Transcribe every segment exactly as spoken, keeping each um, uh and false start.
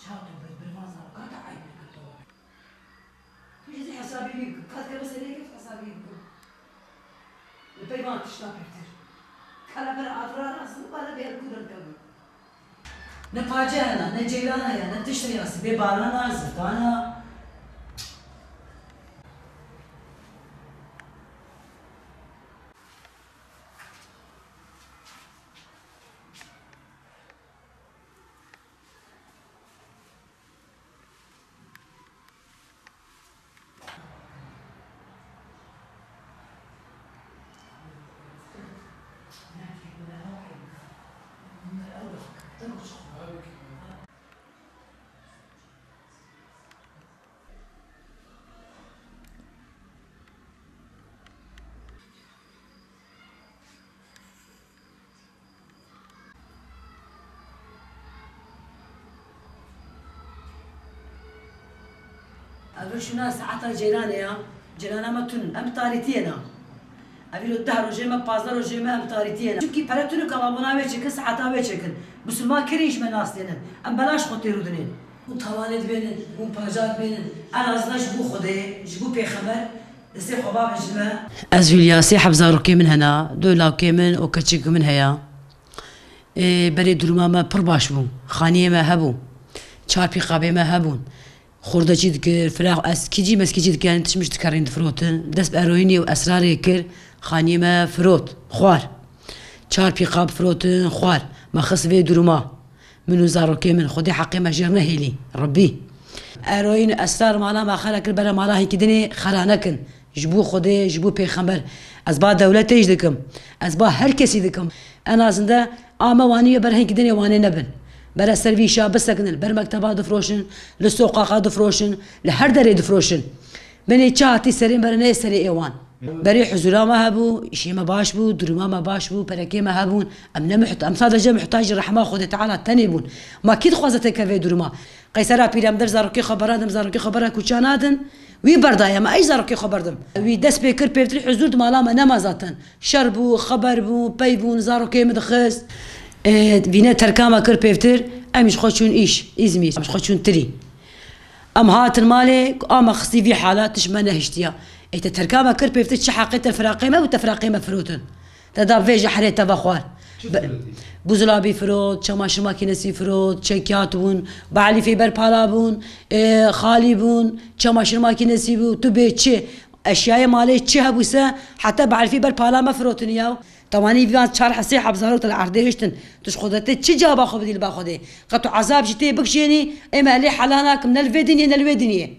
Çawa tu ber, ber van zarokan te eyb nekirdo? Tu jî hesabê wî bike. Ka dikeve serê kef hesabê wî bike. Li pey van tişta pêvtir. Kara ber adra rast bû, bala bêr ku derkeve. Ne pace hene, ne ceyran heye, ne tişt heye, sibê barana, ziftana. Ev şûna saeta ceyranê ya. Ceyrana me tune. Em tarîtiyê ne. Ev îro deh rojê me, pazdeh rojê me, em tarîtiyê ne. Çimkî pere tune, ka abona wê çêkin, saeta wê çêkin. Misilman kerê ji me nas tênin. Em belaş xwe têrû dinên. Hûn tawanê dibênin, hûn paca dibênin. En azından ji bo Xwedê, ji bo pêxember, destê xwe bavêjin me. Ez Hülya, sê heb zarokê min hene, du lawkê min û keçik min heye. Ê, berê duruma me pir baş bû. Xaniyê me hebû. Çar pîqabê me hebûn. Xurdeçî dikir, firaq, ez kîcî mez kîcî dikir, yanî tişt mişt dikerîn difirotin. Dest bi eroînê û esrarê kir, xaniyê me firot, xwar. Çar pîqab firotin, xwar. Me xist vê duruma. Min û zarokê min, Xwedê heqê me jêr nehêlî. Rebbî. Eroîn, esrar mala me xera kir, bere mala hinkî dinê xera nekin. Ji bo Xwedê, ji bo pêxember. Ez ba dewletê jî dikim. Ez ba her kesî dikim. En azinde a me wanî ye, ber hinkî dinê wanê nebin. Bere ser vî şa bisekinin. Ber mekteba difroşin, li soqaqa difroşin, li her derê difroşin. Binê çi hatî serê me re neyê serê êwan. Berê huzûra me hebû, îşê me baş bû, duruma me baş bû, perekê me hebûn. Em ne muht-, em sadece muhtacî rehma Xwedê Teala tenê bûn. Ma kî dixwaze têke vê duruma? Qeysera pîrem der zarokê xwe beradin, zarokê xwe bera kuça nadin. Wî berdaye, me ey zarokê xwe berdim. Wî dest pê kir pêvtir huzûr di mala me nema zaten. Şer bû, xeber bû, pey bûn, zarokê min dixist. Ê, vîne terka me kir pêvtir, em ji xwe çûn îş, Îzmîr, em ji xwe çûn tirî. Em hatin malê, ku a me xistî vî hala, tişt me nehiştiya. Ê te terka me kir pêvtir, çi heqê te firaqê me bû, te firaqê me firotin. Te da vê jehrê te ve xwar. Çi Be-, firotî? Buzulabî firot, çamaşir makînesî firot, çekyat bûn, balîfê ber pala bûn, ê, xalî bûn, çamaşir makînesî bû, tu bê çi? Eşyayê malê çi hebû se, heta balîfê ber pala me firotiniya. Tewanî vî van çar hesê heb zarok te li erdê hiştin. Tu ji Xwedê te çi caba xwe bidî li ba Xwedê? Qet tu ezab jî tê bikişênî, ê me lê hela nakim, ne li vê dinyê, ne li wê dinyê.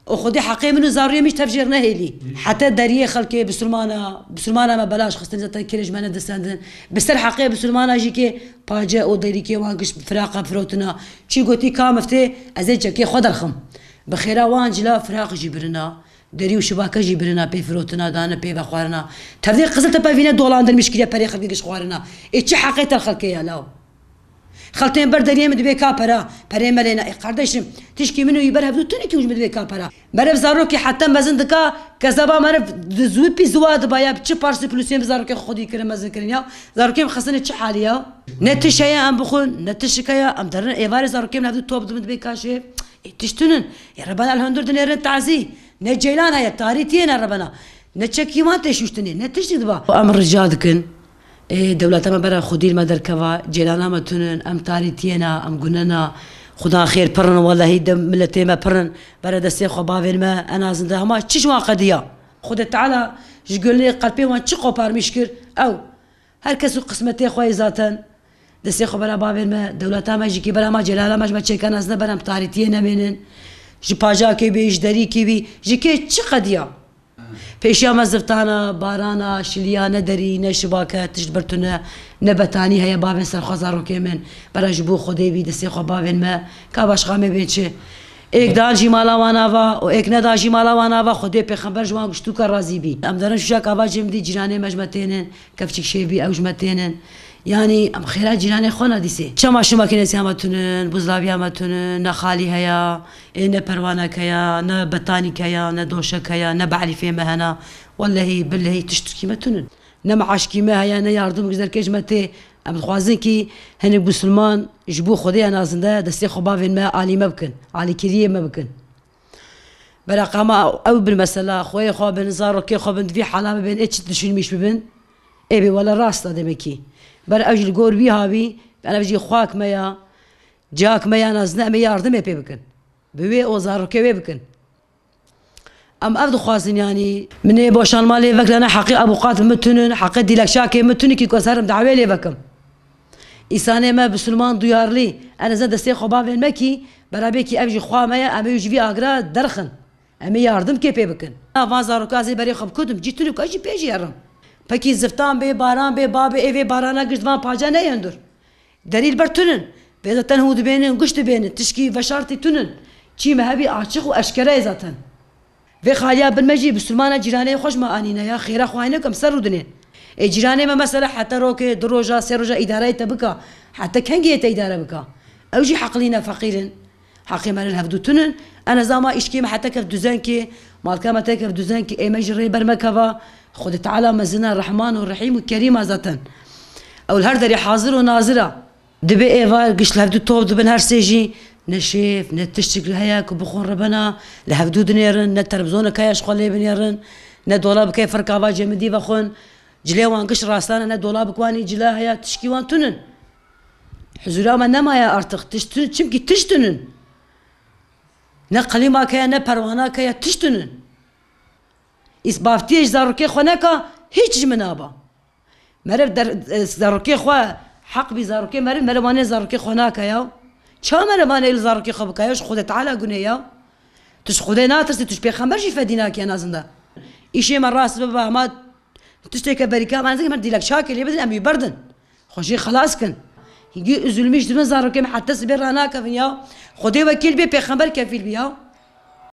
Û Xwedê heqê min û zarûyê min ji tev jêr nehêlî. Heta deriyê xelkê bisilmana, bisilmana me belaş xistin, zaten kirê ji me nedisendin. Bi ser heqê bisilmana jî kê pace û derîkê wan giş firaqa firotina. Çi gotî ka miftê, ez ê çekê xwe derxim. Bi xêra wan cila firaq jî birina. Derî û şibake jî birina pê firotina, dane pê vexwarina. Tevdê Qiziltepe vîne dolandin mişkiliye perê xelkê giş xwarina. Ê çi heqê te xelkê ya law? Xeltên ber deriyê min dibê ka pera, perê me lê ne. Ê kardeşim, tişkî min û wî ber hevdû tunikî û ji min dibê ka pera. Merev zarokê heta mezin dika, kezaba merev di zû pî ziwa diba ya, çi parsi pulûsiyên bi zarokê xwe xwedî kirin, mezin kirin ya. Zarokê min xistine çi halî ya? Ne tiş heye em bixwin, ne tişik heye, em derin êvarê zarokê min hevdû top dibin dibê ka şêv. Ê tişt tunin. Ê rebena li hundir dinêrin tazî. Ne ceylan heye, tarî tiyê ne rebena. Ne çekî wan tê şûştinê, ne tiştî diba. Em rica dikin. Ê, dewleta me bera xwedî li me derkeva, cêlana me tunin, em tarîtiyê ne, em gune ne. Xudan xêr pirin, welehî de miletê me pirin. Bere destê xwe bavên me, en azinde hema çi ji wan qediya. Xwedê Teala ji gulê qelpê wan çi qoparmîş kir, ew. Her kes û qismetê xwe yê zaten. Destê xwe bera bavên me, dewleta me jî kê bera ma cêlana me ji me çêke, en azinde bera em tarîtiyê nemênin. Ji pacakê bê, ji derîkê bî, ji kê çi qediya. Pêşiya me ziftana, barana, şiliya, ne derî, ne şibake, tişt bir tune, ne betanî heye, bavên serxwe zarokê min. Bera ji bo Xwedê bî, destê xwe bavên me, ka başqa me bên çi? Êk dan jî mala wan ava û êk nedan jî mala wan ava, Xwedê pêxember ji wan giştûka razî bî. Em derin şûşa kava cê min dî, cîranê me ji me tênin, kevçik şêvî ew ji me tênin. Yanî em xêra cîranê xwe ne dîsê. Çema şûmakînesiya me tunin, buzlaviya me tunin, ne xalî heya, ê ne perwanek heya, ne betanîk heya, ne doşek heya, ne be'lîfê me hena. Wellehî, billehî, tiştkî me tunin. Ne meaşkî me heye, ne yardim ji derkê ji me tê. Em dixwazin kî hinek bisilman ji bo Xwedê ya nazinde destê xwe bavên me alî me bikin, alîkiriyê me bikin. Bera qama ew bin mesela, xweyê xwe bin, zarokê xwe bin, di vî hala bibin, ê çi düşünmîş bibin? Ê bê wele rast e demekî. Ber ew jî li gor wî havî, em ev jî xwak me ya, cak me ya nazinde, em ê yardimê pê bikin. Bi wê û zarokê wê bikin. Em ev dixwazin, yanî, min ê boşanma lê vekirane, heqê avûqat min tunin, heqê dîlekçakê min tunin kî ku ez herim dawê lê vekim. Îsanê me bisilman duyarlî, en ez destê xwe bavên me kî, berabê kî ev jî xwa me ye, em ê ji vî agra derxin. Em ê yardim kê pê bikin. Na van zaroka ez ê berê xwe bikutim, cî tune ku ez jî pê jî herim. Pekî ziftan bê, baran bê, babê ê vê barana gişt van pace neyendur. Delîl ber tunin. Vê zaten hû dibênin, guş dibênin. Tişkî veşartî tunin. Çî me hebî açiq û eşkere ye zaten. Vê xaliya bin me jî bisilmana cîranê xwe ji me anîne ya. Xêra xwe ne ku em ser rûdinên. Ê cîranê me mesela heta rokê, du roja, sê roja îdareyê te bika. Heta kengê te îdare bika? Ew jî heqlî ne, feqîr in. Heqê me li hevdû tunin. Ene zama îşkê me heta kev duzenkê, malka me te kev duzenkê, ê me jî rê ber me keva. Xwedê Teala mezin e, Rehman û Rehîm û Kerîm e zaten. Ew li her derê hazir û nazir e. Dibê êvar giş li hevdû top dibin her sê jî. Ne şêf, ne tiştik heye ku bixwin ribena, li hevdû dinêrin, ne televizyonek heye ji xwe lê binêrin, ne dolabek heye firka va cemidî vexwin. Cilê wan giş rastan e, ne dolabek wan î cila heye, tişkî wan tunin. Huzura me nemaye artık, tişt tun, çimkî tişt tunin. Ne qilîmak heye, ne perwanak heye, tişt tunin. Îsbaftiyê ji zarokê xwe neka, hiç ji min naba. Meriv der, e, zarokê xwe, heq bî zarokê meriv, meriv wanê zarokê xwe nake ya. Ça meriv wanê li zarokê xwe bike ya, ji Xwedê Teala gunê ya. Tu ji Xwedê natirsî, tu ji pêxember jî fedî nake en azından. Îşê me rast bibe, hema tiştê ke berîka me, em dîlek çakê lê bidin, em wî berdin. Xwe jê xelas kin. Hingî üzülmüş dibin zarokê me heta sibê ranakevin ya. Xwedê wekîl bê, pêxember kefîl bî ya.